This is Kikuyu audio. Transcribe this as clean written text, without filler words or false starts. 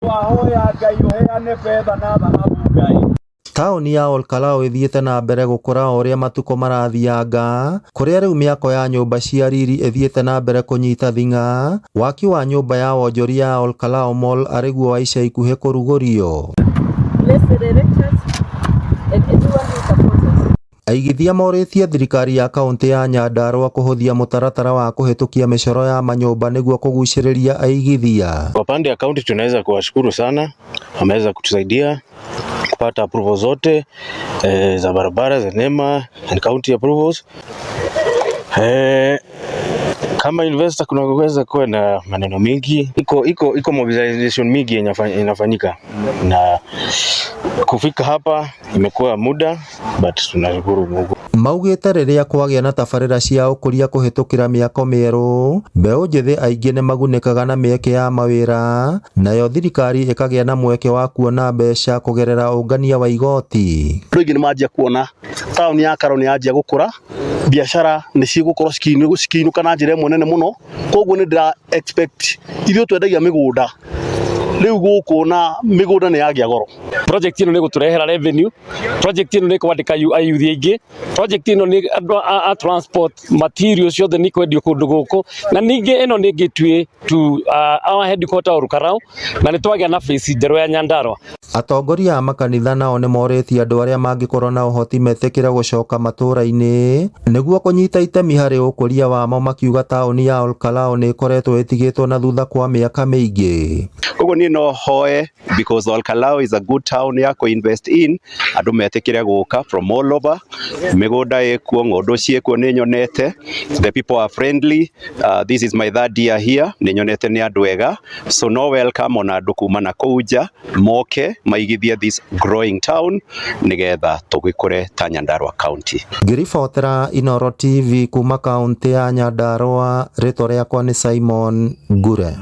Twahoya Ngai ũheane betha na thahabu Ngai. Taũni ya Olkalau ĩthiĩte na mbere gũkũra o ũrĩa matukũ marathianga, kũrĩa rĩu mĩako ya nyũmba cia riri ĩthiĩte na mbere kũnyita thing'a, waki wa nyũmba ya wonjoria ya Olkalau Mall arĩguo wa ica ikuhĩ kũrugũrio. Bless the directors and everyone who supports us. Aigithia morĩtie thirikari ya kaunti ya Nyandarua kũhũthia mũtaratara wa kũhĩtũkia mĩcoro ya manyũmba nĩguo kũgucĩrĩria aigithia. Kwa pande ya kaunti tunaweza kuwashukuru sana, wameweza kutusaidia kupata approval zote za barabara za NEMA and county approvals. Kama investor kunaweza kuwa na maneno mingi, iko mobilization mingi yenye inafanyika na kufika hapa imekuwa muda, but tunashukuru Mungu. Maugĩte rĩrĩa kwagĩa na tabarĩra cia ũkũria kũhĩtũkĩra mĩako mĩerũ, mbeũ njĩthĩ aingĩ nĩmagunĩkaga na mĩeke ya mawĩra, nayo thirikari ĩkagĩa na mweke wa kuona mbeca kũgerera ũngania wa igoti. Andũ aingĩ nĩ manjia kuona taũni ya Karau nĩ yanjia gũkũra, biacara nĩ cigũkorwo cikĩinũka na njĩra ĩmwe nene mũno. Koguo nĩ ndĩra expect ithuĩ twendagia mĩgũnda rĩu gũkũ na mĩgũnda nĩ yagĩa goro. Project ĩno nĩ gũtũrehera revenue, project ĩno nĩ kwandĩka ayuthi aingĩ, project ĩno nĩ andũ a transport materials ciothe nĩ kwendio kũndũ gũkũ, na ningĩ ĩno nĩ gateway to our headquarter Olkalau, na nĩ twagĩa na face njerũ ya Nyandarua. Atongoria a makanitha nao nĩmorĩtie andũ arĩa mangĩkorwo na ũhoti metĩkĩre gũcoka matũũra-inĩ nĩguo kũnyita itemi harĩ ũkũria wamo, makiuga taũni ya Olkalau nĩ ĩkoretwo ĩtigĩtwo na thutha kwa mĩaka mĩingĩ. Koguo niĩ no hoe, because Olkalau is a good town ya kũ invest in, andũ metĩkĩre gũka from all over. Mĩgũnda ĩkuo, ng'ũndũ ciĩkuo, nĩ nyonete the people are friendly. This is my third year here, nĩ nyonete nĩ andũ ega, so no welcome ona andũ kuma na kũu nja moke maigithie this growing town nĩgetha tũgĩkũre ta Nyandarua County. Ngĩribotera Inooro TV kuma kaũntĩ ya Nyandarua, rĩtwa rĩakwa nĩ Simon Ngure.